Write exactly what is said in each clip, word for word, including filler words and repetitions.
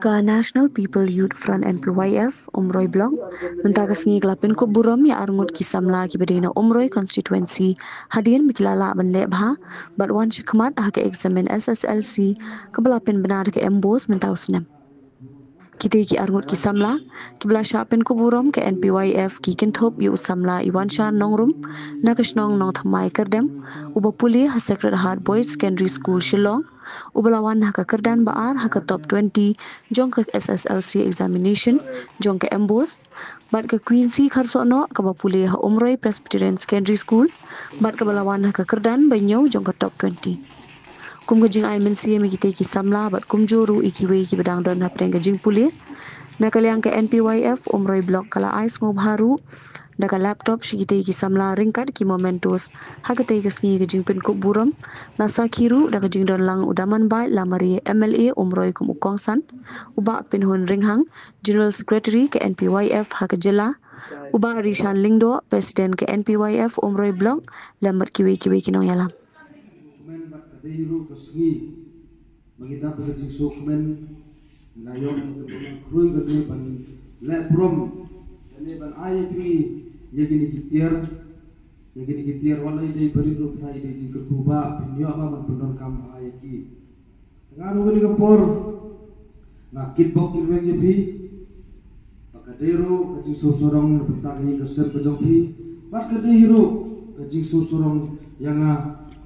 Ka National People Youth Front, N P Y F, Umroi Block mynta ka sngi ka la pynkup burom ïa arngut ki samla kiba dei na Umroi constituency hadien ba ki la lah ban leh bha bad wan shakhmat ha ka eksamin S S L C kaba la pynbna da ka MBOSE mynta u snem. Kitei ki arngut ki samla kiba la shah pynkup burom ka N P Y F ki kynthup ïa u samla Iwanshar Nongrum na ka shnong Nongthymmai Kyrdem, uba pule ha Sacred Heart Boys Secondary School, Shillong, uba la wan ha ka kyrdan ba ar ha ka top twenty jong ka S S L C examination jong ka MBOSE, bad ka Quincy Kharsohnoh kaba pule ha Umroi Presbyterian Secondary School bad kaba la wan ha ka kyrdan ba hynñiew jong ka top twenty. Kum ka jingai mynsiem ïa kitei ki samla bad kumjuh ruh ïa kiwei kiba dang don hapdeng ka jingpule, na ka liang ka N P Y F Umroi Block ka la ai sngewbha ruh da ka laptop sha kitei ki samla ryngkat ki mementos ha katei ka sngi ka jingpynkup burom. La sakhi ruh da ka jingdon lang u Damanbait Lamare, M L A Umroi kum u kongsan, u Bah Pynhun Ringhang, General Secretary ka N P Y F ha ka jylla, u Bah Rishan Lyngdoh, President ka N P Y F Umroi Block, lem bad kiwei kiwei ki nongïalam. Kmen bad ka dei ruh ka sngi ba ngi dap da ka jingsngewkmen, nga ïoh ka burom khrui kane ban leh burom, kane ban ai ïa phi ïa kine ki tiar, ïa kine ki tiar, wat la i dei barit ruh, trai i dei jingkyrkhu ba phin ïoh ba ban pyndonkam bha ïa ki. Te nga ruh kane ka por nga kitbok kitrwiang ïa phi ba ka dei ruh ka jingsngewsarong na bynta ka ïing ka sem ka jong phi, bad ka dei ruh ka jingsngewsarong ïa nga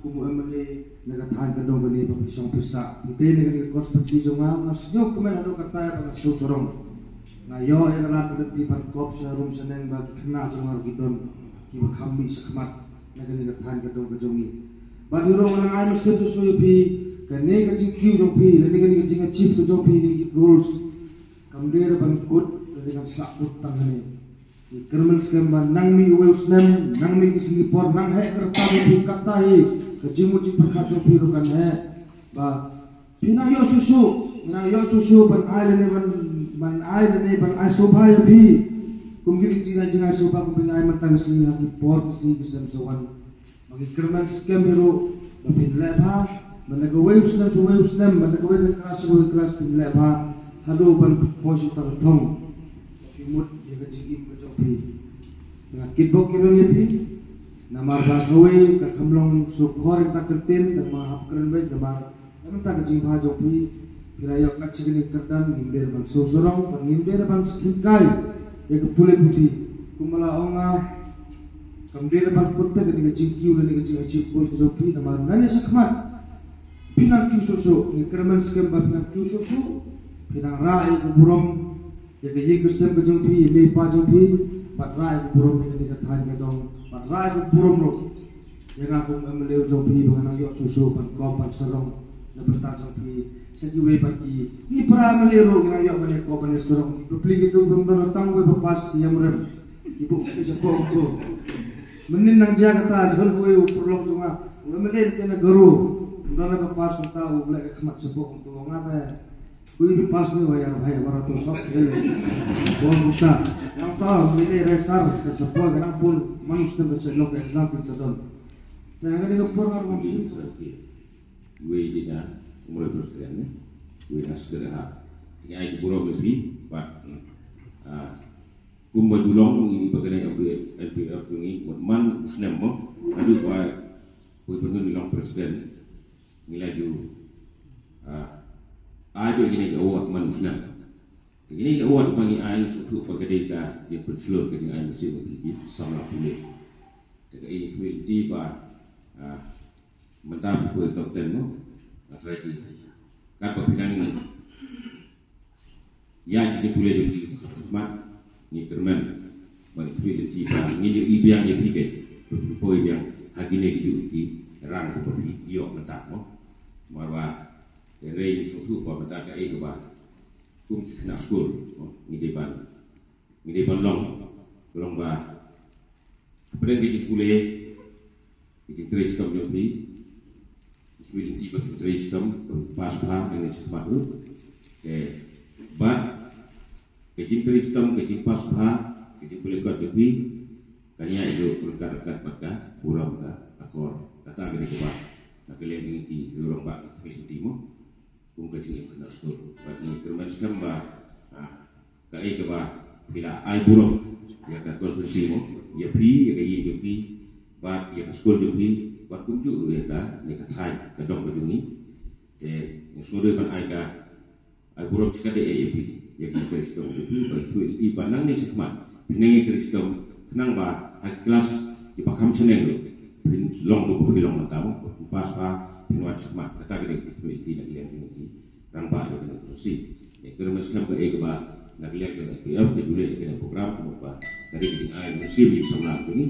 kum u M L A na ka thaiñ ka dong kane ba phi shong phi sah. Phi dei na kane ka constituency jong nga, nga sngewkmen haduh katta ba nga sngewsarong. Nga ïoh ïa ka lad ka lynti ban kop sha rum sha neng ba ki khynnah jong nga ruh ki don kiba kham mih shakhmat na kane ka thaiñ ka dong ka jong ngi. Bad hi ruh nga nang ai mynsiem sngewsih ïa phi, kane ka jingkiew jong phi lane kane ka jingachieve ka jong phi, kine ki goals, kam dei ruh ban kut lane kan sah kut tang hangne. Ngi kyrmen skhem ba nang mih uwei u snem, nang mih ki sngi por, nang heh ka rta jong phi, katta hi ka jingmut jingpyrkhat jong phi ruh kan heh. Ba phi nang ïoh shuh shuh, nang ïoh shuh shuh ban ai lane ban, ban ai lane ban ai sngewbha ïa phi. Kum kine ki jingai, jingai sngewbha kum phi nang ai mynta ka sngi ha ki por ki sngi ki sem sa wan. Ba ngi kyrmen skhem hi ruh ba phin leh bha, ban da kawei u snem sha kawei u snem, ban da kawei ka klas sha kawei ka klas phin leh bha haduh ban poi sha uta ka thong. Ba phi mut ïa ka jingim ka jong phi. Nga kitbok kitrwiang ïa phi. Namar ba kawei ka kham long shu khor ïa ka ktien, tang ma hap kren beit, namar na bynta ka jingbha jong phi, phi la ïoh kat sha kane ka kyrdan, ngim dei ban sngewsarong, bad ngim dei ban sngewkhia ïa ka pule puthi. Kumba la ong nga, kam dei ban kut te kane ka jingkiew lane ka jingachieve goal ka jong phi, namar nangne shakhmat phi nang kiew shuh shuh, ngi kyrmen skhem ba phi nang kiew shuh shuh, phi nang rah ïa ka burom ïa ka ïing ka sem ka jong phi, ïa i mei i pa jong phi, bad rah ïa ka burom ïa kane ka thaiñ ka jong, bad rah ïa ka burom ruh ïa nga kum M L A jong phi ba nga nang ïoh shuh shuh ban kop ban sarong na bynta jong phi sha kiwei pat ki. Ngi para M L A ruh ngi nang ïoh ban ïa kop ban ïa sarong. Ki bapli kitu kim don tang wei ba pass ki ïam rem. Ki buk ki shapoh kumto. Mynnin nang jia kata don wei u paralok jong nga, u M L A te na Garo. Don ba pass kumta u leh ka khmat shapoh kumto. Nga te Kui bi pass ni wa ïar bhai wa ra to sop khele. Bom buta. Nang ta mine resar ka shapoh ka nang pun manus nang ka sha lok exam pin sa don. Te nga ni ka por ngar ngam shu. Wei di na umur terus kalian ni. Wei na segera ha. Ngi ai ki burom ïa phi, bad, ah, kumba ju long ngi ba kane N P F ngi, wat man u snem mo. Adu ba, wei pynhun ngi long president. Ngi la ju, ah, ai ïa kine ki award man u snem. Kine ki award ba ngi ai sngewthuh ba ka dei ka jingpynshlur ka jingai mynsiem ïa ki samla pule. Te ka i ngi khmih lynti ba, ah, mynta phi poi top ten mo. Nga try ki. Katba phi nang ïa ki jingpule jong ki khmat, ngi kyrmen ba ngi khmih lynti ba ngin ïohi biang ïa phi, keiñ ba phi poi biang ha kine ki juh ki rang ba phi ïoh mynta mo. Namar ba hynrei ngi sngewthuh ba mynta kaei kaba kum ki khynnah skul mo, ngi dei ban, ngi dei ban long, long ba hapdeng ki jingpule, ki jingtrei shitom jong phi, ki jingtrei shitom, pass bha, ngi sngewthuh. Te bad ka jingtrei shitom, ka jingpass bha, ka jingpule kot jong phi, kan ïaid ruh ryngkat ryngkat bad ka burom, ka akor. Kata ka dei kaba Ka liang jong ngi ki rangbah ka community mo, kum ka jingim khynnah skul. Bad ngi kyrmen skhem ba, ah, kaei kaba phi la ai burom ïa ka constituency mo, ïa phi, ïa ka ïing jong phi, bad ïa ka skul jong phi, bad kumjuh ruh ïa ka, ïa ka thaiñ, ka dong ka jong ngi. Te ngi sngewdei ban ai ka ai burom shikatdei ïa phi, ïa ka community jong phi, ba phi ïa phi ba nangne shakhmat phin nang ïa ka community, khnang ba ha ki klas kiba kham shaneng ruh phin long kumba phi long mynta mo, ba phin pass ba phin wan shakhmat. Kata ka dei ka community na ka liang jong ki rangbah ïa ka constituency. Ïa ka dei ka skhem kaei kaba na ka liang jong ka N P F ka ju leh ïa ka program kumba ka dei ka jingai mynsiem ïa ki samla jong ngi.